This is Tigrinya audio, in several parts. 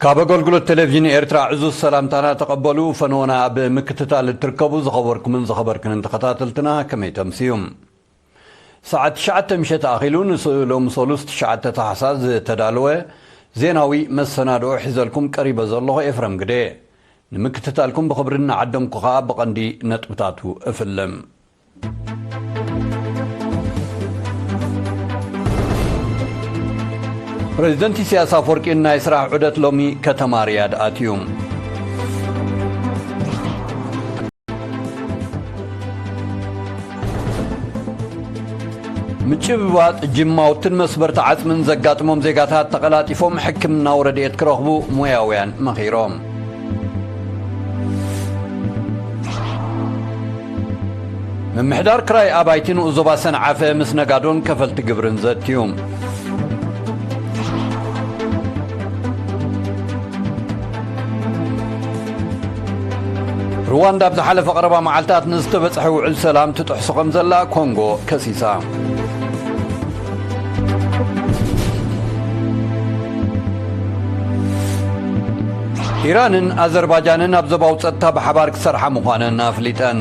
ካብ ኣገልግሎት ቴሌቪዥን ኤርትራ ዕዙዝ ሰላምታና ተቐበሉ። ፈነወና ኣብ ምክትታል እትርከቡ ዝኸበርኩምን ዝኸበርክንን ተኸታተልትና ከመይ ተምስዩ? ሰዓት ትሽዓተ ምሸት ኣኺሉ ንስ-፣ ሎም ሰሉስ ትሽዓተ ታሕሳስ ዝተዳለወ ዜናዊ መሰናድኦ ሒዘልኩም ቀሪበ ዘለኹ ኤፍረም ግደ። ንምክትታልኩም ብኽብሪ እናዓደምኩ ኸኣ ብቐንዲ ነጥብታቱ እፍልም። ፕሬዚደንት ኢሳያስ ኣፈወርቂ ናይ ስራሕ ዑደት ሎሚ ከተማ ሪያድ ኣትዩ። ምጭብባጥ ጅማውትን መስበርቲ ዓጽምን ዘጋጥሞም ዜጋታት ተቐላጢፎም ሕክምናዊ ረድኤት ክረኽቡ ሞያውያን መኺሮም። ምምሕዳር ክራይ ኣባይቲ ንኡስ ዞባ ሰንዓፈ ምስ ነጋዶን ከፈልቲ ግብርን ዘትዩ። ሩዋንዳ ኣብ ዝሓለፈ ቀረባ መዓልታት ንዝተበጽሐ ውዕል ሰላም ትጥሕሶ ከም ዘላ ኮንጎ ከሲሳ። ኢራንን ኣዘርባጃንን ኣብ ዞባዊ ጸጥታ ብሓባር ክሰርሓ ምዃነን ኣፍሊጠን።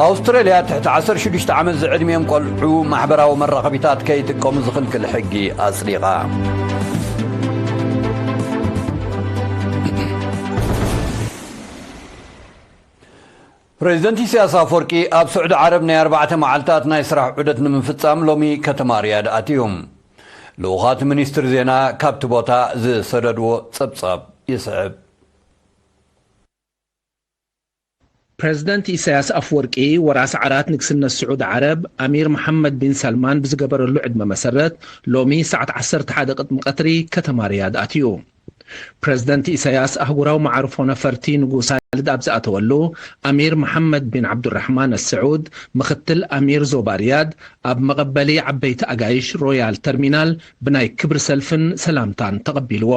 ኣውስትራልያ ትሕቲ ዓሰርተ ሽዱሽተ ዓመት ዝዕድሚኦም ቆልዑ ማሕበራዊ መራኸቢታት ከይጥቀሙ ዝኽልክል ሕጊ ኣጽዲቓ። ፕሬዚደንት ኢሳያስ ኣፈወርቂ ኣብ ስዑዲ ዓረብ ናይ ኣርባዕተ መዓልታት ናይ ስራሕ ዑደት ንምፍጻም ሎሚ ከተማ ሪያድ ኣትዩ። ልኡኻት ሚኒስትር ዜና ካብቲ ቦታ ዝሰደድዎ ጸብጻብ ይስዕብ። ፕሬዝደንት ኢሳያስ ኣፍወርቂ፣ ወራሲ ዓራት ንግስነት ስዑዲ ዓረብ ኣሚር መሓመድ ቢን ሰልማን ብዝገበረሉ ዕድመ መሰረት፣ ሎሚ ሰዓት ዓሰርተ ሓደ ቅድሚ ቀትሪ ከተማ ሪያድ ኣትዩ። ፕሬዝደንት ኢሳያስ ኣህጉራዊ መዓርፎ ነፈርቲ ንጉስ ካልድ ኣብ ዝኣተወሉ፣ ኣሚር መሓመድ ቢን ዓብዱራሕማን ኣልስዑድ፣ ምኽትል ኣሚር ዞባ ሪያድ፣ ኣብ መቐበሊ ዓበይቲ ኣጋይሽ ሮያል ተርሚናል ብናይ ክብሪ ሰልፍን ሰላምታን ተቐቢልዎ።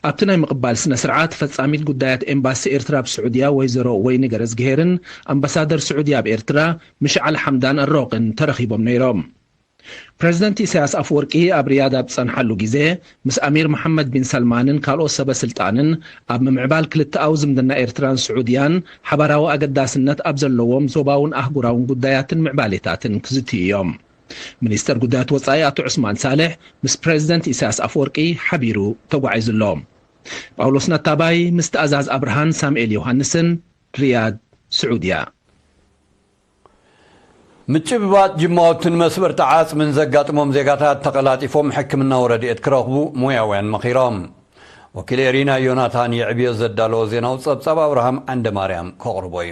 ኣብቲ ናይ ምቕባል ስነ ስርዓት፣ ፈጻሚት ጉዳያት ኤምባሲ ኤርትራ ኣብ ስዑድያ ወይዘሮ ወይኒ ገረዝግሄርን ኣምባሳደር ስዑድያ ኣብ ኤርትራ ምሽዓል ሓምዳን ኣሮቕን ተረኺቦም ነይሮም። ፕሬዝደንት ኢሳያስ ኣፍወርቂ ኣብ ሪያድ ኣብ ዝጸንሓሉ ግዜ፣ ምስ ኣሚር መሓመድ ቢን ሰልማንን ካልኦት ሰበ ስልጣንን ኣብ ምምዕባል ክልተኣዊ ዝምድና ኤርትራን ስዑድያን ሓባራዊ ኣገዳስነት ኣብ ዘለዎም ዞባውን ኣህጉራውን ጉዳያትን ምዕባሌታትን ክዝትዩ እዮም። ሚኒስተር ጉዳያት ወጻኢ ኣቶ ዑስማን ሳልሕ ምስ ፕሬዝደንት ኢሳያስ ኣፍወርቂ ሓቢሩ ተጓዒዙ ኣሎ። ጳውሎስ ነታባይ ምስ ተኣዛዝ ኣብርሃን ሳሙኤል ዮሃንስን፣ ሪያድ፣ ስዑድያ። ምጭብባጥ ጅማውትን መስበርቲ ዓጽምን ዘጋጥሞም ዜጋታት ተቐላጢፎም ሕክምናዊ ረድኤት ክረኽቡ ሞያውያን መኺሮም። ወኪል ኤሪና ዮናታን የዕብዮ ዘዳለዎ ዜናዊ ጸብጻብ ኣብርሃም ዓንደማርያም ከቕርቦ እዩ።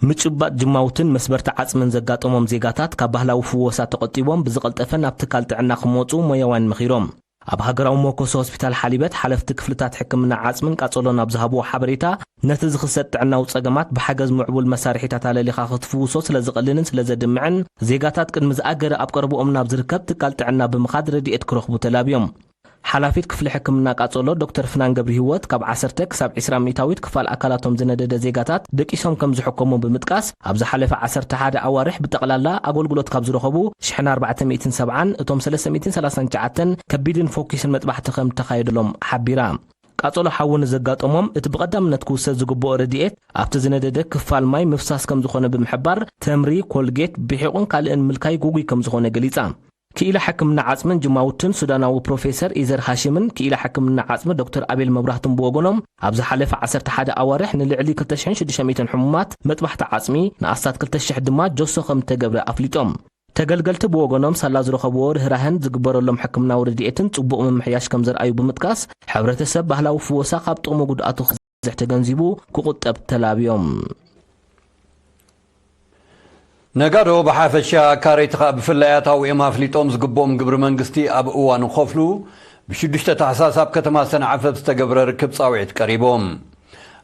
ምጭባጥ ጅማውትን መስበርቲ ዓጽምን ዘጋጠሞም ዜጋታት ካብ ባህላዊ ፍወሳ ተቖጢቦም ብዝቐልጠፈ ናብ ትካል ጥዕና ክመጹ ሞያውያን መኺሮም። ኣብ ሃገራዊ መኮሶ ሆስፒታል ሓሊበት ሓለፍቲ ክፍልታት ሕክምና ዓጽምን ቃጸሎን ኣብ ዝሃብዎ ሓበሬታ፣ ነቲ ዝኽሰት ጥዕናዊ ጸገማት ብሓገዝ ምዕቡል መሳርሒታት ኣለሊኻ ክትፍውሶ ስለ ዝቐልልን ስለ ዘድምዕን፣ ዜጋታት ቅድሚ ዝኣገረ ኣብ ቀረብኦም ናብ ዝርከብ ትካል ጥዕና ብምኻድ ረድኤት ክረኽቡ ተላብዮም። ሓላፊት ክፍሊ ሕክምና ቃጸሎ ዶክተር ፍናን ገብረሂወት፣ ካብ ዓሰርተ ክሳብ ዕስራ ሚእታዊት ክፋል ኣካላቶም ዝነደደ ዜጋታት ደቂሶም ከም ዝሕከሙ ብምጥቃስ፣ ኣብ ዝሓለፈ ዓሰርተ ሓደ ኣዋርሕ ብጠቕላላ ኣገልግሎት ካብ ዝረኸቡ ሽሕን ኣርባዕተ ሚእትን ሰብዓን፣ እቶም ሰለስተ ሚእትን ሰላሳን ትሽዓተን ከቢድን ፈኲስን መጥባሕቲ ከም እተኻየደሎም ሓቢራ። ቃጸሎ ሓዊ ንዘጋጠሞም እቲ ብቐዳምነት ክውሰድ ዝግብኦ ረድኤት፣ ኣብቲ ዝነደደ ክፋል ማይ ምፍሳስ ከም ዝኾነ ብምሕባር፣ ተምሪ፣ ኮልጌት፣ ብሒቑን ካልእን ምልካይ ግጉይ ከም ዝኾነ ገሊጻ። ክኢላ ሕክምና ዓጽምን ጅማውትን ሱዳናዊ ፕሮፌሰር ኢዘር ሃሽምን ክኢላ ሕክምና ዓጽሚ ዶክተር ኣቤል መብራህቱን ብወገኖም፣ ኣብ ዝሓለፈ ዓሰርተ ሓደ ኣዋርሕ ንልዕሊ ክልተ ሽሕን ሽዱሽተ ሚእትን ሕሙማት መጥባሕቲ ዓጽሚ፣ ንኣስታት ክልተ ሽሕ ድማ ጆሶ ከም እተገብረ ኣፍሊጦም። ተገልገልቲ ብወገኖም፣ ሳላ ዝረኸብዎ ርህራህን ዝግበረሎም ሕክምናዊ ረድኤትን ጽቡቕ ምምሕያሽ ከም ዘርኣዩ ብምጥቃስ፣ ሕብረተሰብ ባህላዊ ፍወሳ ካብ ጥቕሙ ጉድኣቱ ክዝሕ ተገንዚቡ ክቑጠብ ተላብዮም። ነጋዶ ብሓፈሻ፣ ኣካረይቲ ከኣ ብፍላይ ኣታዊኦም ኣፍሊጦም ዝግብኦም ግብሪ መንግስቲ ኣብ እዋኑ ክኸፍሉ፣ ብሽዱሽተ ታሕሳስ ኣብ ከተማ ሰንዓፈ ብዝተገብረ ርክብ ጻውዒት ቀሪቦም።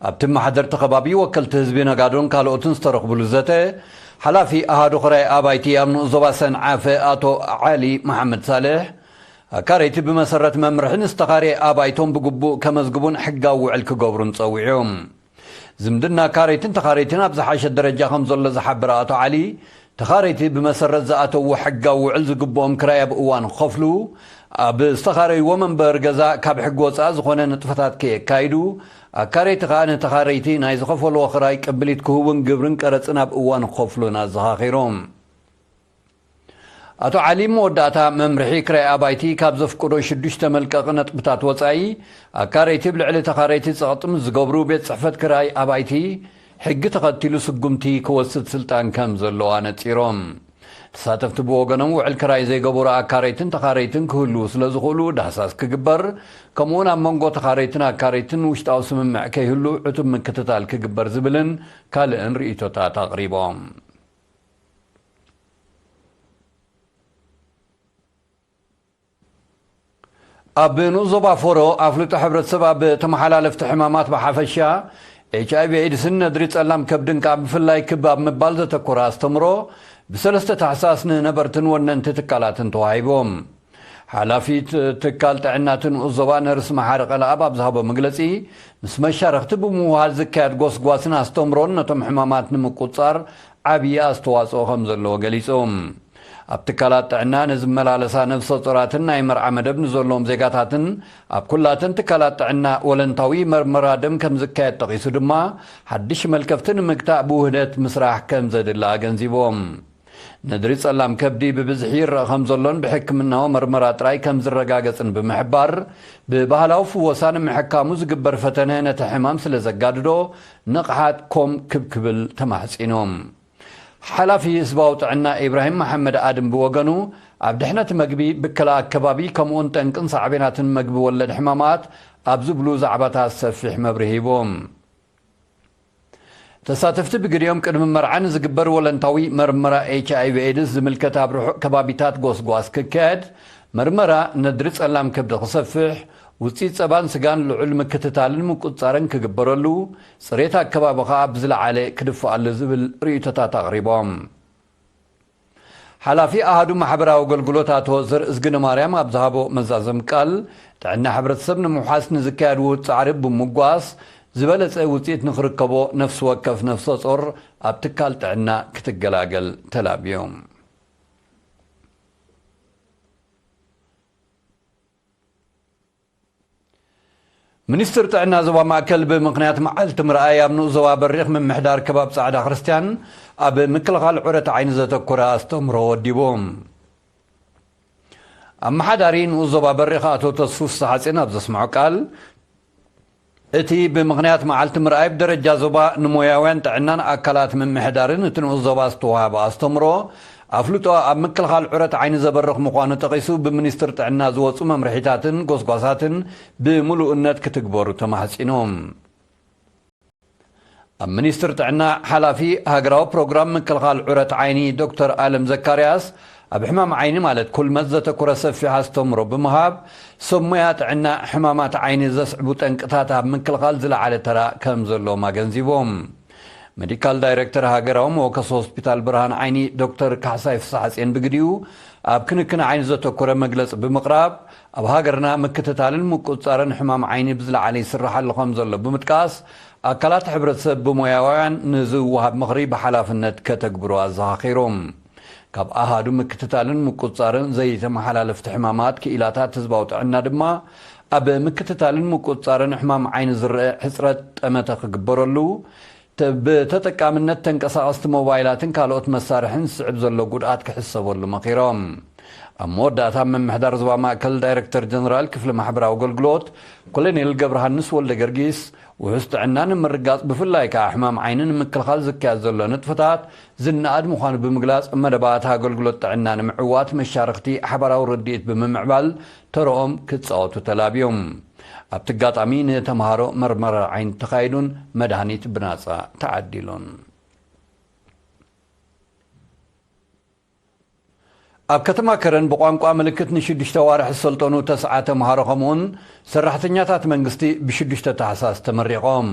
ኣብቲ መሓደርቲ ከባቢ፣ ወከልቲ ህዝቢ፣ ነጋዶን ካልኦትን ዝተረኽብሉ ዘተ፣ ሓላፊ ኣሃዱ ክራይ ኣባይቲ ኣብ ንኡስ ዞባ ሰንዓፈ ኣቶ ዓሊ መሓመድ ሳልሕ፣ ኣካረይቲ ብመሰረት መምርሒ ንዝተኻርየ ኣባይቶም ብግቡእ ከመዝግቡን ሕጋዊ ውዕል ክገብሩን ጸዊዑ። ዝምድና ኣካረይትን ተኻረይትን ኣብ ዝሓሸ ደረጃ ከም ዘሎ ዝሓበረ ኣቶ ዓሊ፣ ተኻረይቲ ብመሰረት ዝኣተዎ ሕጋዊ ውዕል ዝግብኦም ክራይ ኣብ እዋን ክኸፍሉ፣ ኣብ ዝተኻረይዎ መንበሪ ገዛ ካብ ሕጊ ወፃኢ ዝኾነ ንጥፈታት ከየካይዱ፣ ኣካረይቲ ከኣ ንተኻረይቲ ናይ ዝኸፈልዎ ክራይ ቅብሊት ክህቡን ግብርን ቀረፅን ኣብ እዋን ክኸፍሉን ኣዘኻኺሮም። ኣቶ ዓሊ መወዳእታ መምርሒ ክራይ ኣባይቲ ካብ ዘፍቅዶ ሽዱሽተ መልቀቒ ነጥብታት ወጻኢ፣ ኣካረይቲ ብልዕሊ ተኻረይቲ ጸቕጢ ምስ ዝገብሩ፣ ቤት ጽሕፈት ክራይ ኣባይቲ ሕጊ ተኸቲሉ ስጉምቲ ክወስድ ስልጣን ከም ዘለዎ ኣነጺሮም። ተሳተፍቲ ብወገኖም፣ ውዕል ክራይ ዘይገበሩ ኣካረይትን ተኻረይትን ክህልዉ ስለ ዝኽእሉ ዳህሳስ ክግበር፣ ከምኡውን ኣብ መንጎ ተኻረይትን ኣካረይትን ውሽጣዊ ስምምዕ ከይህሉ ዕቱብ ምክትታል ክግበር ዝብልን ካልእን ርእይቶታት ኣቕሪቦም። ኣብ ንኡስ ዞባ ፎሮ ኣፍልጦ ሕብረተሰብ ኣብ ተመሓላለፍቲ ሕማማት ብሓፈሻ፣ ኤች ኣይ ቪ ኤድስን ነድሪ ጸላም ከብድን ከኣ ብፍላይ ክብ ኣብ ምባል ዘተኮረ ኣስተምሮ ብሰለስተ ታሕሳስ ንነበርትን ወነንቲ ትካላትን ተዋሂቦም። ሓላፊት ትካል ጥዕና እቲ ንኡስ ዞባ ነርስ መሓሪ ቀለኣብ ኣብ ዝሃቦ መግለጺ፣ ምስ መሻርኽቲ ብምውሃድ ዝካየድ ጎስጓስን ኣስተምሮን ነቶም ሕማማት ንምቁጽጻር ዓብዪ ኣስተዋጽኦ ከም ዘለዎ ገሊጹ። ኣብ ትካላት ጥዕና ንዝመላለሳ ነፍሰ ጡራትን ናይ መርዓ መደብ ንዘለዎም ዜጋታትን ኣብ ኩላተን ትካላት ጥዕና ወለንታዊ መርመራ ደም ከም ዝካየድ ጠቒሱ ድማ፣ ሓድሽ መልከፍቲ ንምግታእ ብውህደት ምስራሕ ከም ዘድሊ ኣገንዚቦም። ነድሪ ጸላም ከብዲ ብብዝሒ ይረኣ ከም ዘሎን ብሕክምናዊ መርመራ ጥራይ ከም ዝረጋገጽን ብምሕባር፣ ብባህላዊ ፍወሳ ንምሕካሙ ዝግበር ፈተነ ነቲ ሕማም ስለ ዘጋድዶ፣ ንቕሓት ኮም ክብ ክብል ተማሕጺኑ። ሓላፊ ህዝባዊ ጥዕና ኢብራሂም መሓመድ ኣድም ብወገኑ፣ ኣብ ድሕነት መግቢ፣ ብከላ ኣከባቢ፣ ከምኡውን ጠንቅን ሳዕቤናትን መግቢ ወለድ ሕማማት ኣብ ዝብሉ ዛዕባታት ሰፊሕ መብርሂ ሂቡ። ተሳተፍቲ ብግዲኦም ቅድሚ መርዓ ንዝግበር ወለንታዊ መርመራ ኤች ኣይ ቪ ኤድስ ዝምልከት ኣብ ርሑቕ ከባቢታት ጎስጓስ ክካየድ፣ መርመራ ነድሪ ጸላም ከብዲ ክሰፍሕ፣ ውጽኢት ጸባን ስጋን ልዑል ምክትታልን ምቁጽጻርን ክግበረሉ፣ ጽሬት ኣከባቢ ከኣ ብዝለዓለ ክድፍኣሉ ዝብል ርእይቶታት ኣቕሪቦም። ሓላፊ ኣሃዱ ማሕበራዊ ኣገልግሎት ኣቶ ዘርእዝግነ ማርያም ኣብ ዝሃቦ መዛዘም ቃል፣ ጥዕና ሕብረተሰብ ንምውሓስ ንዝካየድ ውሁድ ጻዕሪ ብምጓስ፣ ዝበለጸ ውጽኢት ንኽርከቦ ነፍሲ ወከፍ ነፍሰ ጾር ኣብ ትካል ጥዕና ክትገላገል ተላብዮም። ሚኒስትር ጥዕና ዞባ ማእከል ብምኽንያት መዓልቲ ምርኣይ ኣብ ንኡስ ዞባ በሪኽ ምምሕዳር ከባብ ጻዕዳ ክርስትያን ኣብ ምክልኻል ዑረት ዓይኒ ዘተኮረ ኣስተምህሮ ወዲቡ። ኣመሓዳሪ ንኡስ ዞባ በሪኽ ኣቶ ተስፉ ፍስሓጽዮን ኣብ ዘስምዖ ቃል፣ እቲ ብምኽንያት መዓልቲ ምርኣይ ብደረጃ ዞባ ንሞያውያን ጥዕናን ኣካላት ምምሕዳርን እቲ ንኡስ ዞባ ዝተዋህበ ኣስተምህሮ ኣፍልጦ ኣብ ምክልኻል ዑረት ዓይኒ ዘበርኽ ምዃኑ ጠቒሱ፣ ብሚኒስትር ጥዕና ዝወጹ መምርሒታትን ጎስጓሳትን ብምሉእነት ክትግበሩ ተማሕጺኑ። ኣብ ሚኒስትር ጥዕና ሓላፊ ሃገራዊ ፕሮግራም ምክልኻል ዑረት ዓይኒ ዶክተር ኣለም ዘካርያስ፣ ኣብ ሕማም ዓይኒ ማለት ኩልመት ዘተኮረ ሰፊሕ ኣስተምህሮ ብምሃብ፣ ሰብ ሞያ ጥዕና ሕማማት ዓይኒ ዘስዕቡ ጠንቅታት ኣብ ምክልኻል ዝለዓለ ተራ ከም ዘለዎም ኣገንዚቦም። ሜዲካል ዳይሬክተር ሃገራዊ መወከሲ ሆስፒታል ብርሃን ዓይኒ ዶክተር ካሕሳይ ፍስሓጽዮን ብግዲኡ፣ ኣብ ክንክን ዓይኒ ዘተኮረ መግለጺ ብምቕራብ፣ ኣብ ሃገርና ምክትታልን ምቁጽጻርን ሕማም ዓይኒ ብዝለዓለ ይስራሕ ኣሎ ከም ዘሎ ብምጥቃስ፣ ኣካላት ሕብረተሰብ ብሞያውያን ንዝወሃብ ምኽሪ ብሓላፍነት ከተግብሩ ኣዘኻኺሩ። ካብ ኣሃዱ ምክትታልን ምቁጽጻርን ዘይተመሓላለፍቲ ሕማማት ክኢላታት ህዝባዊ ጥዕና ድማ፣ ኣብ ምክትታልን ምቁጽጻርን ሕማም ዓይኒ ዝረአ ሕጽረት ጠመተ ክግበረሉ፣ ተ-፣ ብተጠቃምነት ተንቀሳቐስቲ ሞባይላትን ካልኦት መሳርሕን ዝስዕብ ዘሎ ጉድኣት ክሕሰበሉ መኺሮም። ኣብ መወዳእታ፣ ምምሕዳር ዞባ ማእከል ዳይረክተር ጀነራል ክፍሊ ማሕበራዊ ኣገልግሎት ኮሎኔል ገብረሃንስ ወልደ ገርጊስ፣ ውሑስ ጥዕና ንምርጋጽ፣ ብፍላይ ከኣ ሕማም ዓይኒ ንምክልኻል ዝካየድ ዘሎ ንጥፈታት ዝነኣድ ምዃኑ ብምግላጽ፣ መደባት ኣገልግሎት ጥዕና ንምዕዋት መሻርኽቲ ሓባራዊ ርድኢት ብምምዕባል ተረኦም ክጻወቱ ተላብዮም። ኣብቲ ኣጋጣሚ፣ ንተምሃሮ መርመራ ዓይኒ ተኻይዱን መድሃኒት ብናጻ ተዓዲሉን። ኣብ ከተማ ከረን ብቋንቋ ምልክት ንሽዱሽተ ኣዋርሕ ዝሰልጠኑ ተስዓ ተምሃሮ ከምኡውን ሰራሕተኛታት መንግስቲ ብሽዱሽተ ታሕሳስ ተመሪቖም።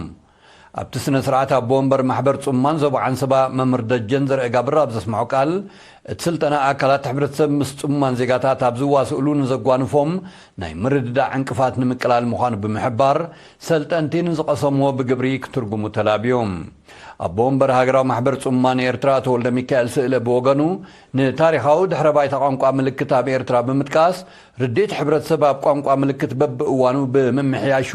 ኣብቲ ስነ ስርዓት፣ ኣቦ ወንበር ማሕበር ጽሙማን ዞባ ዓንሰባ መምህር ደጀን ዘርእጋብር ኣብ ዘስምዖ ቃል፣ እቲ ስልጠና ኣካላት ሕብረተሰብ ምስ ጽሙማን ዜጋታት ኣብ ዝዋስእሉ ንዘጓንፎም ናይ ምርድዳእ ዕንቅፋት ንምቅላል ምዃኑ ብምሕባር፣ ሰልጠንቲ ንዝቐሰምዎ ብግብሪ ክትርጉሙ ተላብዮም። ኣቦ ወንበር ሃገራዊ ማሕበር ጽሙማን ኤርትራ ተወልደ ሚካኤል ስእለ ብወገኑ፣ ንታሪኻዊ ድሕረ ባይታ ቋንቋ ምልክት ኣብ ኤርትራ ብምጥቃስ፣ ርድኢት ሕብረተሰብ ኣብ ቋንቋ ምልክት በብእዋኑ ብምምሕያሹ፣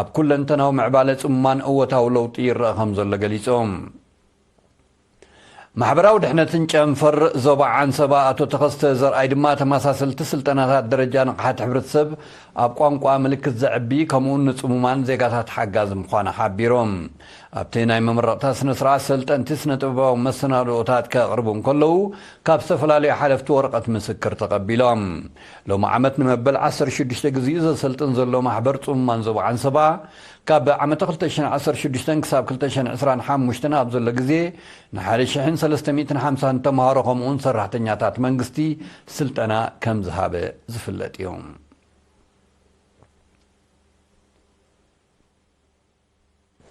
ኣብ ኩለንተናዊ ምዕባለ ጽሙማን እወታዊ ለውጢ ይረኣ ከም ዘሎ ገሊጾም። ማሕበራዊ ድሕነትን ጨንፈር ዞባ ዓንሰባ ኣቶ ተኸስተ ዘርኣይ ድማ፣ ተመሳሰልቲ ስልጠናታት ደረጃ ንቕሓት ሕብረተሰብ ኣብ ቋንቋ ምልክት ዘዕቢ፣ ከምኡውን ንጽሙማን ዜጋታት ሓጋዚ ምዃኑ ሓቢሮም። ኣብቲ ናይ መመረቕታ ስነ ስርዓት፣ ሰልጠንቲ ስነ ጥበባዊ መሰናድኦታት ከቕርቡ እንከለዉ፣ ካብ ዝተፈላለዩ ሓለፍቲ ወረቐት ምስክር ተቐቢሎም። ሎሚ ዓመት ንመበል ዓሰርተ ሽዱሽተ ግዜኡ ዘሰልጥን ዘሎ ማሕበር ጽሙማን ዞባ ዓንሰባ፣ ካብ ዓመተ ክልተ ሽሕን ዓሰርተ ሽዱሽተን ክሳብ ክልተ ሽሕን ዕስራን ሓሙሽተን ኣብ ዘሎ ግዜ፣ ንሓደ ሽሕን ሰለስተ ሚእትን ሓምሳን ተምሃሮ ከምኡውን ሰራሕተኛታት መንግስቲ ስልጠና ከም ዝሃበ ዝፍለጥ እዩ።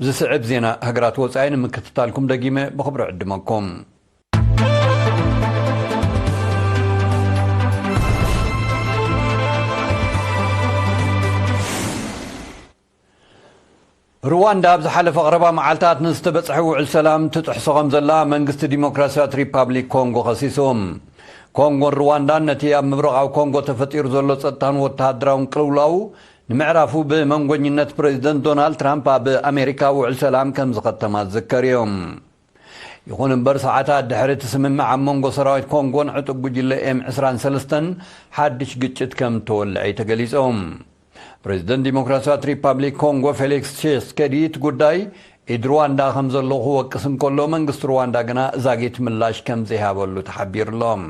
ዝስዕብ ዜና ሃገራት ወጻኢ ንምክትታልኩም ደጊመ ብኽብሪ ዕድመኩም። ሩዋንዳ ኣብ ዝሓለፈ ቀረባ መዓልታት ንዝተበጽሐ ውዕል ሰላም ትጥሕሶ ከም ዘላ መንግስቲ ዲሞክራሲያዊት ሪፓብሊክ ኮንጎ ከሲሱ። ኮንጎን ሩዋንዳን ነቲ ኣብ ምብራቓዊ ኮንጎ ተፈጢሩ ዘሎ ጸጥታን ወተሃደራውን ቅልውላው ንምዕራፉ ብመንጎኝነት ፕሬዚደንት ዶናልድ ትራምፕ ኣብ ኣሜሪካ ውዕል ሰላም ከም ዝኸተማ ዝዝከር እዩ። ይኹን እምበር፣ ሰዓታት ድሕሪ እቲ ስምምዕ ኣብ መንጎ ሰራዊት ኮንጎን ዕጡብ ጉጅለ ኤም ዕስራን ሰለስተን ሓድሽ ግጭት ከም እተወልዐ እዩ ተገሊጹ። ፕሬዚደንት ዲሞክራሲያዊት ሪፓብሊክ ኮንጎ ፌሊክስ ቺስኬዲ እቲ ጉዳይ ኢድ ሩዋንዳ ከም ዘሎ ክወቅስ እንከሎ፣ መንግስቲ ሩዋንዳ ግና ዛጊት ምላሽ ከም ዘይሃበሉ ተሓቢሩ ኣሎ።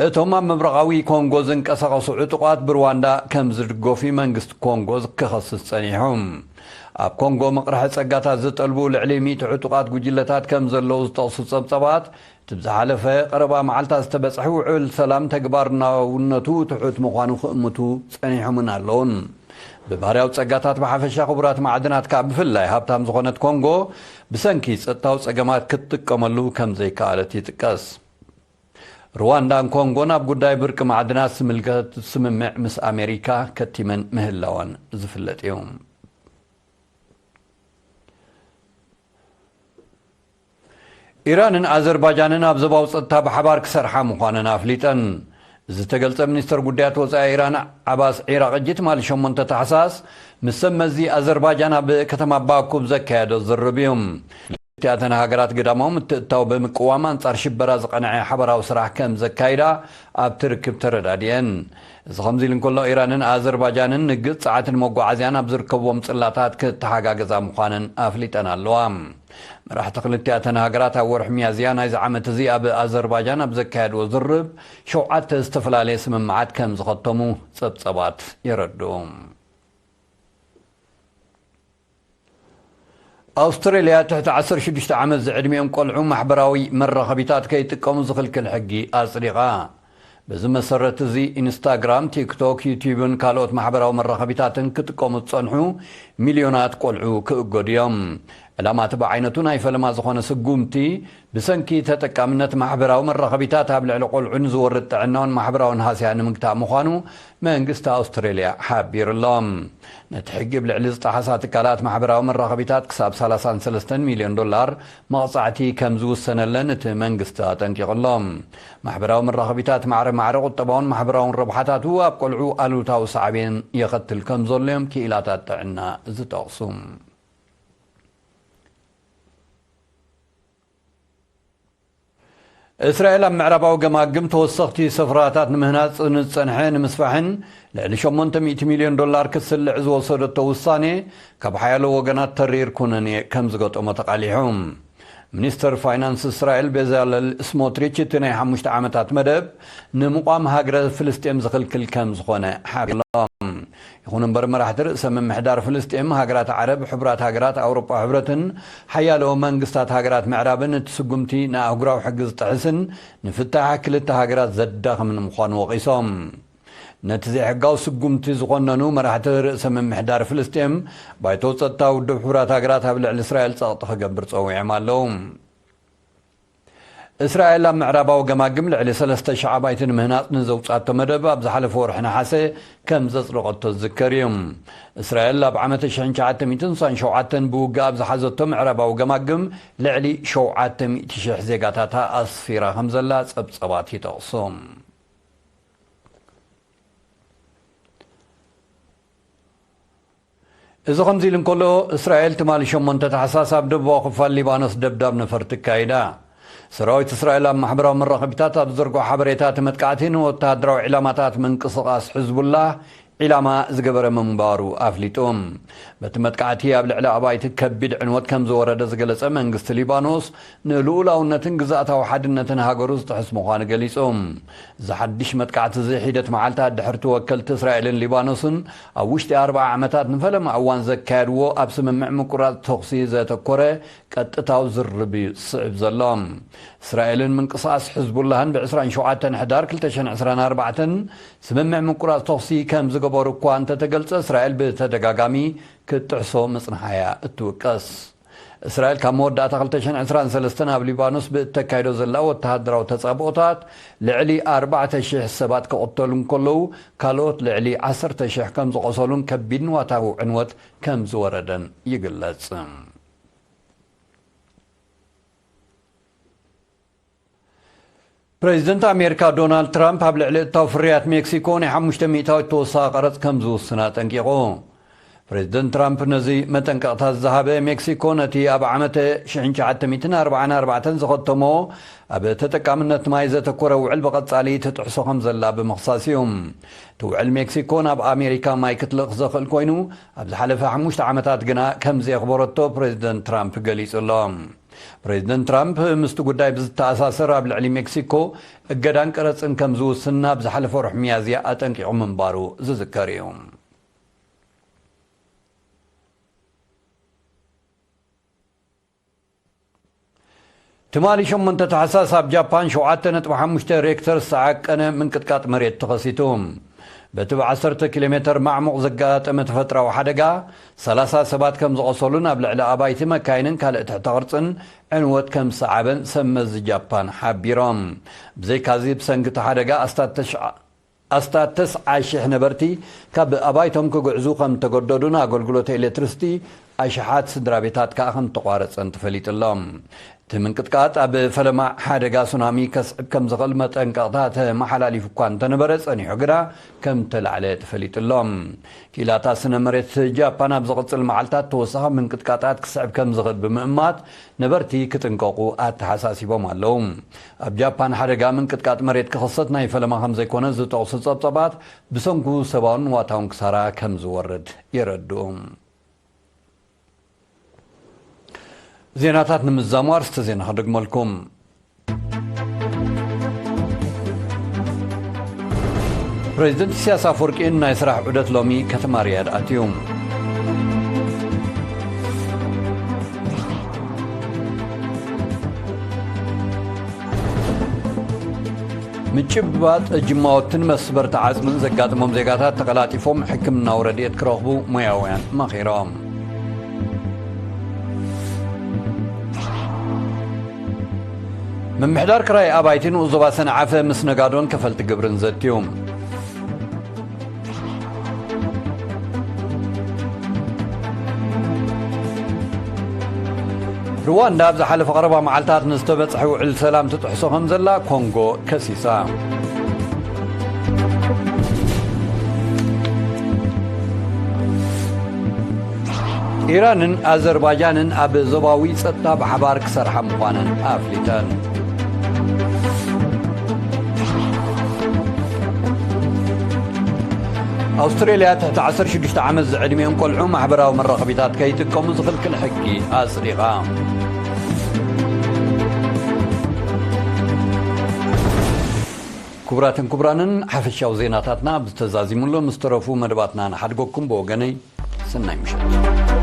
እቶም ኣብ ምብራቓዊ ኮንጎ ዝንቀሳቐሱ ዕጡቓት ብሩዋንዳ ከም ዝድገፉ መንግስቲ ኮንጎ ክኸስስ ጸኒሑ። ኣብ ኮንጎ መቕርሒ ጸጋታት ዝጠልቡ ልዕሊ ሚእቲ ዕጡቓት ጉጅለታት ከም ዘለዉ ዝጠቕሱ ጸብጻባት፣ እቲ ብዝሓለፈ ቀረባ መዓልታት ዝተበጽሐ ውዕል ሰላም ተግባራውነቱ ትሑት ምዃኑ ክእምቱ ጸኒሖምን ኣለዉን። ብባህርያዊ ጸጋታት ብሓፈሻ፣ ክቡራት ማዕድናት ከኣ ብፍላይ ሃብታም ዝኾነት ኮንጎ፣ ብሰንኪ ጸጥታዊ ጸገማት ክትጥቀመሉ ከም ዘይከኣለት ይጥቀስ። ሩዋንዳን ኮንጎን ኣብ ጉዳይ ብርቂ ማዕድናት ዝምልከት ስምምዕ ምስ ኣሜሪካ ከቲመን ምህላወን ዝፍለጥ እዩ። ኢራንን ኣዘርባጃንን ኣብ ዞባዊ ጸጥታ ብሓባር ክሰርሓ ምዃነን ኣፍሊጠን። ዝተገልጸ፣ ሚኒስተር ጉዳያት ወጻኢ ኢራን ዓባስ ዒራቕጂ ትማሊ ሸሞንተ ታሕሳስ ምስ ሰብ መዚ ኣዘርባጃን ኣብ ከተማ ባኩ ብዘካየዶ ዝርርብ እዩ። ክልቲኣተን ሃገራት ግዳማዊ ምትእትታው ብምቅዋም ኣንጻር ሽበራ ዝቐንዐ ሓበራዊ ስራሕ ከም ዘካይዳ ኣብቲ ርክብ ተረዳዲኤን። እዚ ከምዚ ኢሉ እንከሎ፣ ኢራንን ኣዘርባጃንን ንግድ ጸዓትን መጓዓዝያን ኣብ ዝርከብዎም ጽላታት ክተሓጋገዛ ምዃነን ኣፍሊጠን ኣለዋ። መራሕቲ ክልቲኣተን ሃገራት ኣብ ወርሒ ሚያዝያ ናይዚ ዓመት እዚ ኣብ ኣዘርባጃን ኣብ ዘካየድዎ ዝርርብ፣ ሸውዓተ ዝተፈላለየ ስምምዓት ከም ዝኸተሙ ጸብጸባት የረድኡ። ኣውስትራልያ ትሕቲ ዓሰርተ ሽዱሽተ ዓመት ዝዕድሚኦም ቆልዑ ማሕበራዊ መራኸቢታት ከይጥቀሙ ዝኽልክል ሕጊ ኣጽዲቓ። በዚ መሰረት እዚ፣ ኢንስታግራም፣ ቲክቶክ፣ ዩትዩብን ካልኦት ማሕበራዊ መራኸቢታትን ክጥቀሙ ዝጸንሑ ሚልዮናት ቆልዑ ክእገዱ እዮም። ዕላማ እቲ ብዓይነቱ ናይ ፈለማ ዝኾነ ስጉምቲ፣ ብሰንኪ ተጠቃምነት ማሕበራዊ መራኸቢታት ኣብ ልዕሊ ቆልዑ ንዝወርድ ጥዕናውን ማሕበራውን ሃስያ ንምግታእ ምዃኑ መንግስቲ ኣውስትራልያ ሓቢሩ ኣሎ። ነቲ ሕጊ ብልዕሊ ዝጠሓሳ ትካላት ማሕበራዊ መራኸቢታት ክሳብ ሰላሳን ሰለስተን ሚልዮን ዶላር መቕጻዕቲ ከም ዝውሰነለን እቲ መንግስቲ ኣጠንቂቑ ኣሎ። ማሕበራዊ መራኸቢታት ማዕረ ማዕረ ቁጠባውን ማሕበራውን ረብሓታቱ ኣብ ቆልዑ ኣሉታዊ ሳዕቤን የኸትል ከም ዘሎ እዮም ክኢላታት ጥዕና ዝጠቕሱ። እስራኤል ኣብ ምዕራባዊ ገማግም ተወሰኽቲ ሰፍራታት ንምህናጽ ንዝጸንሐ ንምስፋሕን ልዕሊ ሸሞንተ ሚእቲ ሚልዮን ዶላር ክትስልዕ ዝወሰደቶ ውሳኔ፣ ካብ ሓያሎ ወገናት ተሪር ኩነኔ ከም ዝገጠሞ ተቓሊሑ። ሚኒስተር ፋይናንስ እስራኤል ቤዛለል ስሞትሪች፣ እቲ ናይ ሓሙሽተ ዓመታት መደብ ንምቋም ሃገረ ፍልስጤም ዝኽልክል ከም ዝኾነ ሓቢሮም። ይኹን እምበር፣ መራሕቲ ርእሰ ምምሕዳር ፍልስጤም፣ ሃገራት ዓረብ፣ ሕቡራት ሃገራት፣ ኣውሮጳ ሕብረትን ሓያሎ መንግስታት ሃገራት ምዕራብን እቲ ስጉምቲ ንኣህጉራዊ ሕጊ ዝጥሕስን ንፍታሕ ክልተ ሃገራት ዘዳኽምን ምዃኑ ወቒሶም። ነቲ ዘይሕጋዊ ስጉምቲ ዝኾነኑ መራሕቲ ርእሰ ምምሕዳር ፍልስጤም፣ ባይቶ ጸጥታ ውድብ ሕቡራት ሃገራት ኣብ ልዕሊ እስራኤል ጸቕጢ ክገብር ጸዊዖም ኣለዉ። እስራኤል ኣብ ምዕራባዊ ገማግም ልዕሊ ሰለስተ ሽሕ ኣባይቲ ንምህናጽ ንዘውጻቶ መደብ ኣብ ዝሓለፈ ወርሒ ነሓሰ ከም ዘጽደቐቶ ዝዝከር እዩ። እስራኤል ኣብ ዓመት ሽሕን ትሽዓተ ሚእትን ስሳን ሸውዓተን ብውግእ ኣብ ዝሓዘቶ ምዕራባዊ ገማግም ልዕሊ ሸውዓተ ሚእቲ ሽሕ ዜጋታታ ኣስፊራ ከም ዘላ ጸብጸባት ይጠቕሱ። እዚ ከምዚ ኢሉ እንከሎ፣ እስራኤል ትማሊ ሸሞንተ ታሕሳስ ኣብ ደቡባዊ ክፋል ሊባኖስ ደብዳብ ነፈርቲ ኣካይዳ። ሰራዊት እስራኤል ኣብ ማሕበራዊ መራኸቢታት ኣብ ዝዘርግሖ ሓበሬታ፣ እቲ መጥቃዕቲ ንወተሃደራዊ ዒላማታት ምንቅስቓስ ሕዝቡላህ ዒላማ ዝገበረ ምንባሩ ኣፍሊጡ። በቲ መጥቃዕቲ ኣብ ልዕሊ ኣባይቲ ከቢድ ዕንወት ከም ዝወረደ ዝገለጸ መንግስቲ ሊባኖስ፣ ንልኡላውነትን ግዝኣታዊ ሓድነትን ሃገሩ ዝጥሕስ ምዃኑ ገሊጹ። እዚ ሓድሽ መጥቃዕቲ እዚ ሒደት መዓልታት ድሕሪ እቲ ወከልቲ እስራኤልን ሊባኖስን ኣብ ውሽጢ ኣርብዓ ዓመታት ንፈለማ እዋን ዘካየድዎ ኣብ ስምምዕ ምቁራጽ ተኹሲ ዘተኮረ ቀጥታዊ ዝርርብ እዩ ዝስዕብ ዘሎ። እስራኤልን ምንቅስቓስ ሕዝቡላህን ብ ዕስራን ሸውዓተን ሕዳር ክልተ ሽሕን ዕስራን ኣርባዕተን ስምምዕ ምቁራጽ ተኹሲ ከም ዝገበሩ እኳ እንተተገልጸ፣ እስራኤል ብተደጋጋሚ ክትጥሕሶ ምጽንሓ እያ እትውቀስ። እስራኤል ካብ መወዳእታ ክልተ ሽሕን ዕስራን ሰለስተን ኣብ ሊባኖስ ብእተካይዶ ዘላ ወተሃደራዊ ተጻብኦታት ልዕሊ ኣርባዕተ ሽሕ ሰባት ክቕተሉ እንከለዉ፣ ካልኦት ልዕሊ ዓሰርተ ሽሕ ከም ዝቖሰሉን ከቢድ ንዋታዊ ዕንወት ከም ዝወረደን ይግለጽ። ፕሬዚደንት ኣሜሪካ ዶናልድ ትራምፕ ኣብ ልዕሊ እታው ፍርያት ሜክሲኮ ናይ ሓሙሽተ ሚእታዊት ተወሳኺ ቀረጽ ከም ዝውስን ኣጠንቂቑ። ፕሬዚደንት ትራምፕ ነዚ መጠንቀቕታ ዝሃበ፣ ሜክሲኮ ነቲ ኣብ ዓመት ሽሕን ትሽዓተ ሚእትን ኣርባዓን ኣርባዕተን ዝኸተሞ ኣብ ተጠቃምነት ማይ ዘተኮረ ውዕል ብቐጻሊ ትጥሕሶ ከም ዘላ ብምኽሳስ እዩ። እቲ ውዕል ሜክሲኮ ናብ ኣሜሪካ ማይ ክትልእኽ ዘኽእል ኮይኑ፣ ኣብ ዝሓለፈ ሓሙሽተ ዓመታት ግና ከም ዘየኽበረቶ ፕሬዚደንት ትራምፕ ገሊጹ ኣሎ። ፕሬዚደንት ትራምፕ ምስቲ ጉዳይ ብዝተኣሳሰር ኣብ ልዕሊ ሜክሲኮ እገዳን ቀረጽን ከም ዝውስን ኣብ ዝሓለፈ ወርሒ ሚያዝያ ኣጠንቂቑ ምንባሩ ዝዝከር እዩ። ትማሊ ሸሞንተ ታሕሳስ ኣብ ጃፓን ሸውዓተ ነጥቢ ሓሙሽተ ሬክተር ዝተዓቀነ ምንቅጥቃጥ መሬት ተኸሲቱ። በቲ ብ ዓሰርተ ኪሎ ሜተር ማዕሙቕ ዘጋጠመ ተፈጥራዊ ሓደጋ፣ ሰላሳ ሰባት ከም ዝቖሰሉን ኣብ ልዕሊ ኣባይቲ፣ መካይንን ካልእ ትሕተ ቅርጽን ዕንወት ከም ዝሰዓበን ሰብ መዚ ጃፓን ሓቢሮም። ብዘይካዚ፣ ብሰንኪ እቲ ሓደጋ ኣስታት ተሽዓ ኣስታት ተስዓ ሽሕ ነበርቲ ካብ ኣባይቶም ክግዕዙ ከም ተገደዱን ኣገልግሎት ኤሌክትሪሲቲ ኣሽሓት ስድራ ቤታት ከኣ ከም ተቋረጸን ተፈሊጡ ኣሎ። እቲ ምንቅጥቃጥ ኣብ ፈለማ ሓደጋ ሱናሚ ከስዕብ ከም ዝኽእል መጠንቀቕታ ተመሓላሊፉ እኳ እንተነበረ፣ ጸኒሑ ግና ከም ተላዕለ ተፈሊጡ ኣሎ። ክኢላታት ስነ መሬት ጃፓን ኣብ ዝቕጽል መዓልታት ተወሳኺ ምንቅጥቃጣት ክስዕብ ከም ዝኽእል ብምእማት፣ ነበርቲ ክጥንቀቑ ኣተሓሳሲቦም ኣለዉ። ኣብ ጃፓን ሓደጋ ምንቅጥቃጥ መሬት ክኽሰት ናይ ፈለማ ከም ዘይኮነ ዝጠቕሱ ጸብጻባት፣ ብሰንኩ ሰብኣውን ንዋታውን ክሳራ ከም ዝወርድ የረድኡ። ዜናታት ንምዝዛሙ ኣርስተ ዜና ክደግመልኩም። ፕሬዚደንት ኢሳያስ ኣፈወርቂ ናይ ስራሕ ዑደት ሎሚ ከተማ ሪያድ ኣትዩ። ምጭብባጥ ጅማዎትን መስበርቲ ዓጽምን ዘጋጥሞም ዜጋታት ተቐላጢፎም ሕክምናዊ ረድኤት ክረኽቡ ሞያውያን መኺሮም። ምምሕዳር ክራይ ኣባይቲ ንኡስ ዞባ ሰንዓፈ ምስ ነጋዶን ከፈልቲ ግብርን ዘትዩ። ሩዋንዳ ኣብ ዝሓለፈ ቀረባ መዓልታት ንዝተበጽሐ ውዕል ሰላም ትጥሕሶ ከም ዘላ ኮንጎ ከሲሳ። ኢራንን ኣዘርባጃንን ኣብ ዞባዊ ጸጥታ ብሓባር ክሰርሓ ምዃነን ኣፍሊጠን። ኣውስትሬልያ ትሕቲ ዓሰርተ ሽዱሽተ ዓመት ዝዕድሚኦም ቆልዑ ማሕበራዊ መራኸቢታት ከይጥቀሙ ዝኽልክል ሕጊ ኣጽዲቓ። ክቡራትን ክቡራንን፣ ሓፈሻዊ ዜናታትና ኣብዚ ተዛዚሙ ኣሎ። ምስ ተረፉ መደባትና ንሓድገኩም። ብወገነይ፣ ሰናይ ምሸት።